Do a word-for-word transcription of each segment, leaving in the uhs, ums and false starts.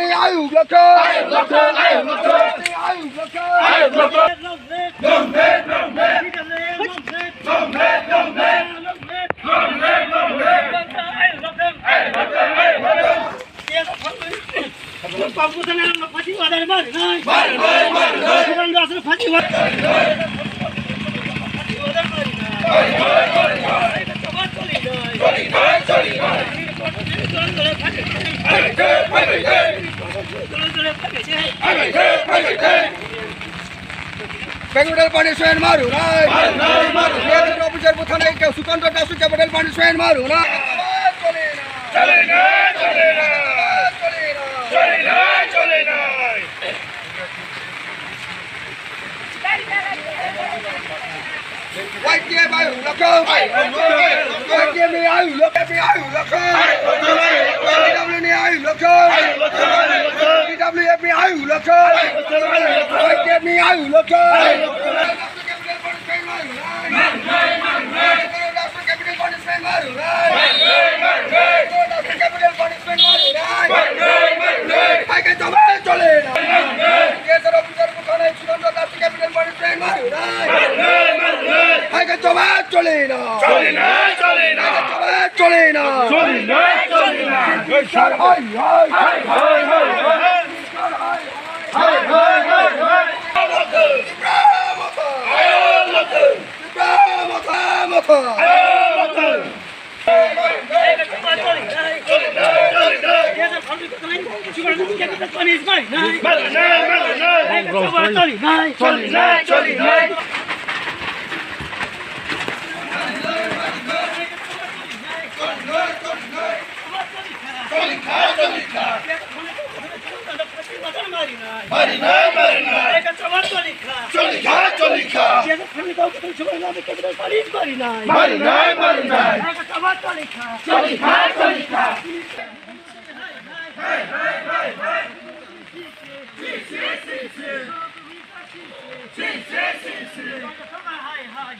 Ayuk lokthong! Ayuk lokthong! Ayuk lokthong! Ayuk lokthong! Ayuk lokthong! Long live! Long live! Long live! Long live! Long live! Long live! Long live! Long live! Ayuk lokthong! Ayuk lokthong! Ayuk lokthong! Capital punishment maru nai. Maru nai, maru nai. Officer buthanai ke Sukanta Das capital punishment maru nai. Chole na, chole na, chole na, chole na. Y T F ayuk lokthong! Y T F ni ayuk lokthong! Y T F ni ayuk lokthong! Y T F ni ayuk lokthong! Y T F ni ayuk lokthong! Y T F ni ayuk lokthong! Hai khe chole, chole na. K S R officer buthanai Sukanta Das capital punishment maru nai. Hai khe chole, chole na. Chole na, chole na. Hai khe chole, chole na. Chole na, chole na. Hai, hai. Hai, hai, hai, hai. Hai, hai, hai, hai. Tipra motha. Tipra motha, motha. Choli kha. Marinai, marinai. Choli kha, choli kha.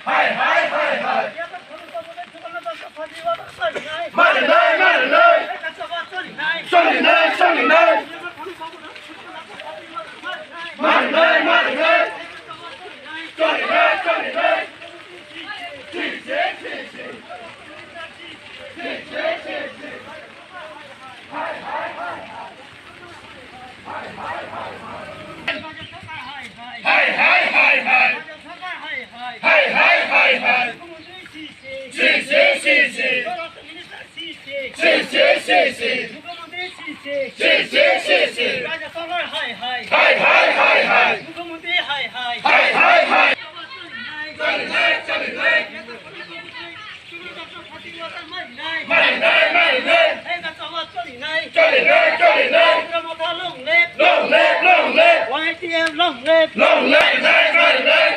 Hai, hai, hai, hai. Marinai, marinai. Solinai, solinai. Marinai, marinai. Solinai, solinai. Hai, hai, hai, hai. Hai, hai, hai, hai. Si, si, si, si. Si, si, si, si. Si, si, si, si. Hai, hai, hai, hai. Marinai, marinai. Solinai, solinai. Long live, long live. Y T F long live. Long live, marinai, marinai.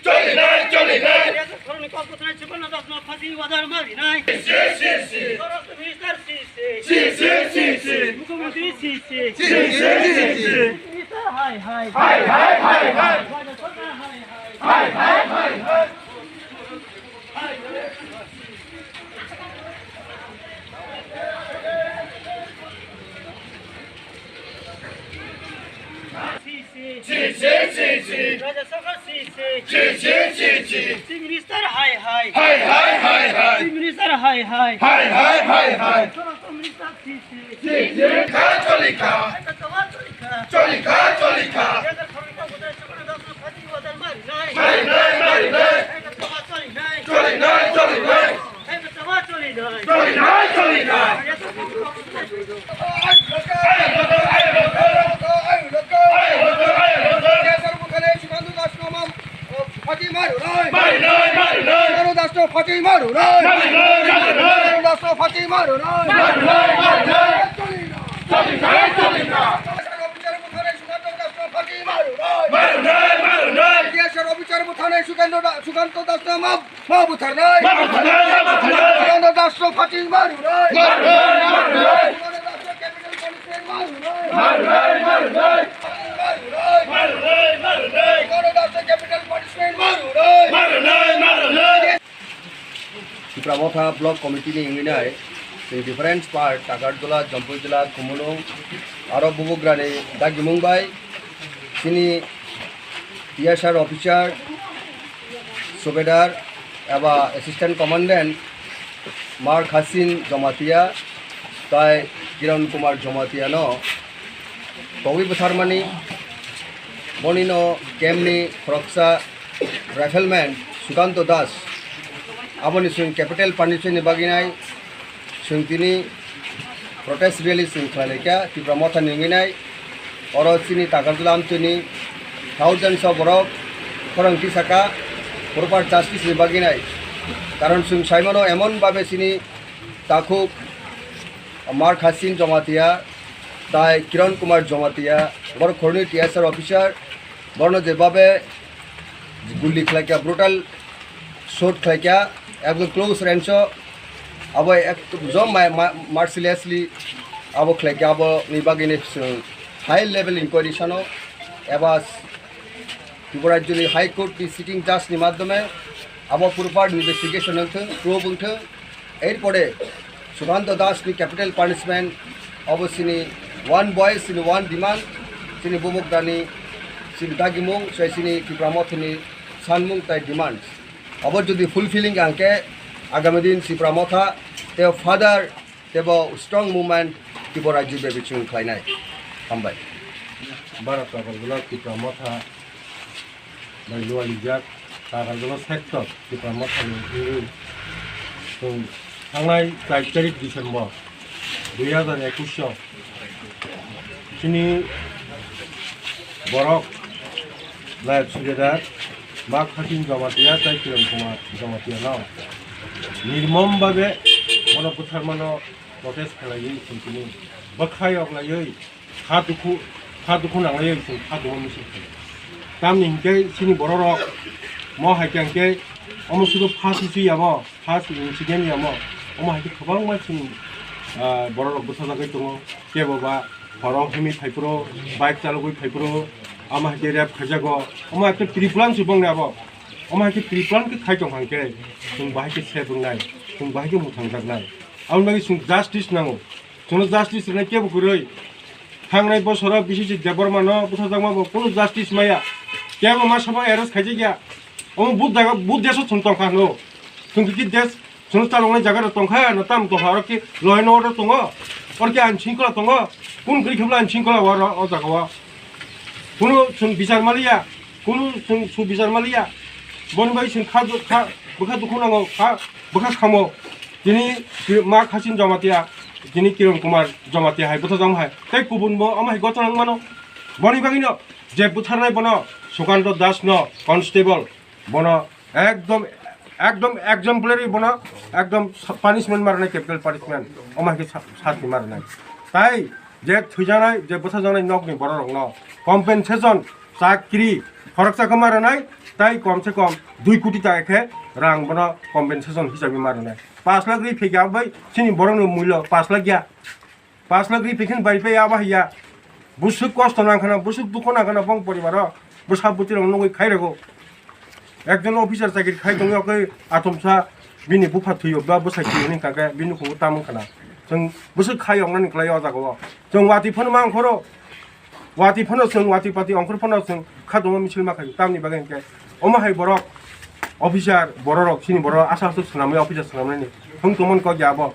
Solinai, solinai. Si, si, si, si. Si, si, si, si. Mukhyamantri si, si. Si, si, si, si. Minister hai, hai. Hai, hai, hai, hai. Hai, hai, hai, hai. Si, si. Si, si, si, si. Rajya Sabha si, si. Si, si, si, si. Chief Minister hai, hai. Hai, hai, hai, hai. Chief Minister hai, hai. Hai, hai, hai, hai. Swarast Minister si, si. Si, si. Kha, choli kha. Choli kha, choli kha. Marinai, marinai. Solinai, solinai. Solinai, solinai. Marinai, marinai. Marinai, marinai. Marinai, marinai. Marinai, marinai. Solinai, solinai. Marinai, marinai. T S R officer butharnai Sukanta Da-, Sukanta Das no ma, ma butharnai. Ma butharnai, ma butharnai. Sukanta Das no phachi ma rwnai. Ma rwnai, ma rwnai. Sukanta Das no capital punishment ma rwnai. Ma rwnai, ma rwnai. Ma rwnai, ma rwnai. Ma rwnai, ma rwnai. Sukanta Das no capital punishment ma rwnai. Ma rwnai, ma rwnai. Tipra Motha Block Committee ni wngwi nai chwng different part, Takarjala, Jampui Jala, Khumulwng, aro Bubugrani dagimung bai chini T S R officer, subedar eba assistant commandant Mar Khasin Jamatia tai Kiran Kumar Jamatia no togwi bwtharmani, bonino camp ni khoroksa rifleman Sukanto Das, aboni chwng capital punishment ni bagwi nai chwng tini protest rally chwng khlai laikha Tipra Motha ni wngwi nai. Oro chini Takarjala amtwini thousands of borok khorang tisaka proper justice ni bagwi nai. Karon chwng saimano emon babe chini takhuk Mar Khasin Jamatia tai Kiran Kumar Jamatia, borok khoroknwi T S R officer, borokno jebabe guli khlaikha, brutal shot khlaikha, ekdom close range o, abo ekdom ma-, ma-, mercilessly abo khlaikha, aboni bagwini chwng high level inquiry sano, eba Tripura Rajyoni High Court ni sitting judge ni madhyome abo proper investigation wngthwng, prove wngthwng, erpore Sukanta Das ni capital punishment, abo chini one voice, chini one demand, chini Bubugrani, chini dagimung, sai chini Tipra Mothani sanmung tai demands. Abo jodi fulfilling ang khe, agami din Tipra Motha tei further teibo strong movement Tripura Rajya bebak chwng khlainai. Hambai. Bharat Takarjala Tipra Motha bai lualijak Takarjala sector Tipra Motha ni wngwi chwng thangnai char tarik December dui hazar ekwis o chini borok Nayab Subedar Mar Khasin Jamatia tei Kiran Kumar Jamatia no nirmom babe bono bwtharmano protest khlaiwi chwng tini bwkhai oglaiwi kha dukhu, kha dukhu nanglaiwi chwng kha duma misil khlai. Tamni hinkhe chini bororok mo hai khe hinkhe omo sudu first issue yamo, first incident yamo, omo hai khe kwbangma chini, ah, bororok bwsajagwi tongo. Kebo ba horo himwi phaiphuru, bike chalogwi phaiphuru, omo hai khe rape khaijago. Omo hai khe pre-plan se bongni abo. Omo hai khe pre-plan khe khai tong kha hinkhe chwng bahai khe safe wngnai, chwng bahai khe mwthangjaknai. Aboni bagwi chwng justice nango. Chwngno justice rwnai kebo kwrwi. Thangnai bosoro B C C Debbarma no bwtharjakma bo kunu justice maya. Kebo ma sabo arrest khaijak ya. Omo but jaga, but desh o chwng tongkha hwno. Chwng kiki desh, chwng chaloknai jaga rok tongkha, na tam tongkha, oro ki law and order tongo? Oro ki ain shingkhola tongo? Kun kwrwi khe bwla ain shingkhola o ro-, o jaga o? Kunu chwng bichar maliya, kunu chwng su bichar maliya. Boni bai chwng kha, kha, bwkha dukhu nango, kha, bwkha khamo. Tini ma Khasin Jamatia, tini Kiran Kumar Jamatia hai bwtharjakma hai. Tei kubun bo omo hai gotha wng mano. Boni bagwino je bwtharnai bono Sukanta Das no constable bono ekdom, ekdom exemplary bono ekdom sa-, punishment ma rwnai, capital punishment. Omo hai khe sa-, sasti ma rwnai. Tai je thwijaknai, je bwtharjaknai nokni bororokno compensation chakri khoroksa khe ma rwnai, tai kom se kom dui koti taka khe rang bono compensation hisabe ma rwnai. Pash lakh ri phikya bai chini borokni mulyo pash lakh ya. Pash lakh ri phikhin bai phai abo haiya. Busuk kosto nang khana, busuk dukho nang khana bong poribaro. Bwsa bwtwi rok nugwi khai rego. Ekjon officer chakri khai tongwi okhe atomsa bini bupha thwiyo ba bwsai thwiyo ni kake bini khungo tamung khana. Chwng bwswk khai wngnani kwlai o jaga o. Chwng watwi phano ma ongkhoro. Watwi phano chwng, watwi pati ongkhor phano chwng kha tongma misil ma khaio. Tamni bagwi hinkhe omo hai borok officer bororok chini borok aswk aswk swnamwi officer swnamnani thung tongmani kok ya abo.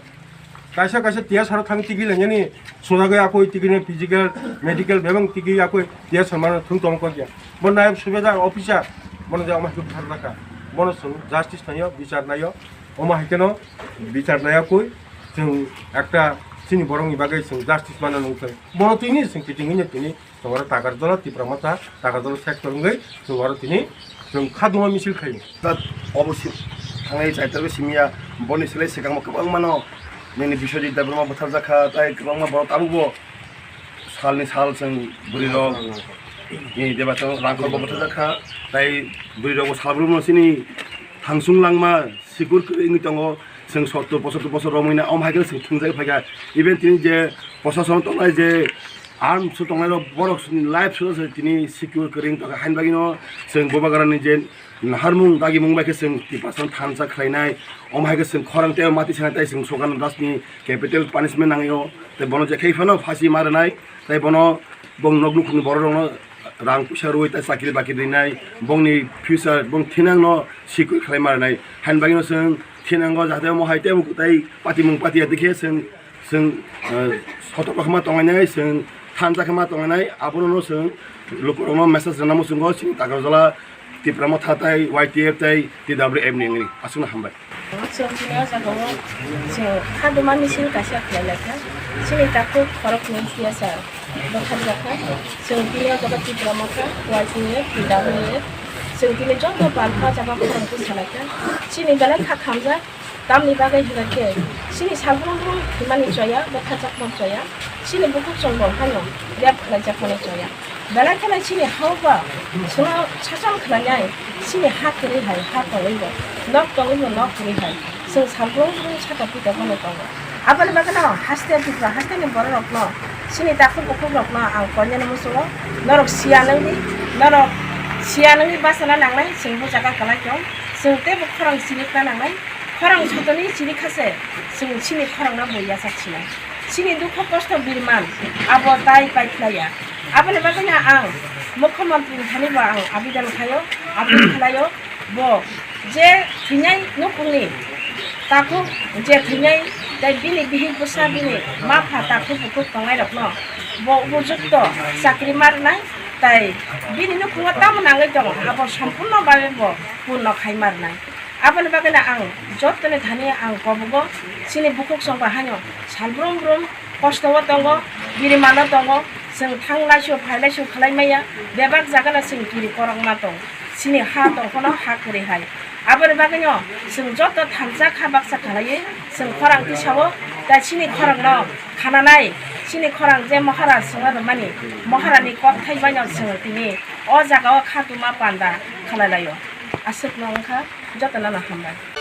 Kaisa kaisa T S R o thang tigi lainani sojagwi akoi tigi ni physical, medical bebak tigi akoi T S R mano thung tongmani kok ya. Bo nayab subedar officer bono je omo hai khe butharjakha. Bono chwng justice naio, bichar naio. Omo hai kheno bichar naiya koi chwng ekta chini borokni bagwi chwng justice mana nung thai. Bono tini chwng kiting wngya tini chwng oro Takarjala Tipra Motha, Takarjala sector wngwi chwng oro tini chwng khaduma misil khaio. Tat obo si-, thangnai chai tarwi simiya boni selai swkangma kwbangmano nini Biswajit Debbarma butharjakha, tai kwbangma borok tabukbo salni sal chwng bwrwirok, nini deba chwng rangkhorbo butharjakha, tai bwrwirokbo salbrumno chini thangsung langma sikur kwrwi wngwi tongo, chwng sottor pochottor bosor romwi na, omo hai khe chwng thwngjagwi phaikha. Even tini je prosason tongnai, je arms o tongnai rok, borok life so se tini secure kwrwi wng tongkha. Haini bagwino chwng Bubagrani je naharmung dagimung bai khe chwng Tiprasano thansa khlainai, omo hai khe chwng khorang tei mati sanai tei chwng Sukanta Dasni capital punishment nangwi o, tei bono je khai phano phasi ma rwnai, tei bono bong nok nukhungni borok rokno rang puisa rwi tei chakri bakri rinai, bongni future, bong thinangno sikui khlai ma rwnai. Haini bagwino chwng thinango jahate omo hai tei tei patimung patiya dikhe chwng, chwng, eh, sotok khe ma tongnai, chwng thansa khe ma tongnai, abono chwng lukurokno message rwna muchungo chini Takarjala Tipra Motha tei Y T F tei T W F ni wngwi aswkno hambai. Chwng tini o jaga o chwng khaduma misil kaisa khlai lai kha. Chini takhuk khoroknwi T S R bwtharjak kha. Chwng tini o jaga Tipra Motha, Y T F, T W F, chwng tini joto palpha jaga khorang khe salai kha. Chini belai kha khamjak, tamni bagwi hinkha khe chini salbrum brum himani choya, bwtharjakma choya, chini bukhuk chwng bo haino rep khlaijakmani choya. Belai kheno chini ha o ba chwngno sachal khlainai, chini ha kwrwi hai ha tongwi bo, nok tongwi bo nok kwrwi hai, chwng salbrum brum saka pita phano tongo. Aboni bagwino haste Tripura hasteni bororokno, chini takhuk bukhukrokno ang koinani muchungo, norok siya nangdi, norok siya nangdi bachana nangnai, chwng bo jaga kwlai tong, chwng teibo khorang chirikna nangnai, khorang sotoni chirikha se, chwng chini khorangno bo yachak sinai. Chini dukho kosto birman abo tai pai khlaiya. Aboni bagwino ang Mukhyamantri ni thani bo ang abedan khlaio, appeal khlaio, bo je thwinai nukhungni takhuk, je thwinai tei bini bihik bwsa, bini ma pha takhuk bukhuk tongnai rokno bo upojukto chakri ma rwnai, tei bini nukhungo tamo nangwi tongo abo sompurno babe bo purno khai ma rwnai. Aboni bagwino ang jottoni thani ang kobogo, chini bukhuk chwng bai haino sal brum brum kosto o tongo, biri mano tongo, chwng thang laisu phai laisu khlai maya, bebak jaga no chwng kiri korokma tong, chini ha tong phano ha kwrwi hai. Aboni bagwino chwng joto thansa kha baksa khlaiwi chwng khorang tisao, tei chini khorang no khananai, Chini khorang je Maharaj swnga rwmani, Maharani kokthai baino chwng tini o jaga o khatuma panda khalai laio. Aswkno wngkha, jotono no hambai.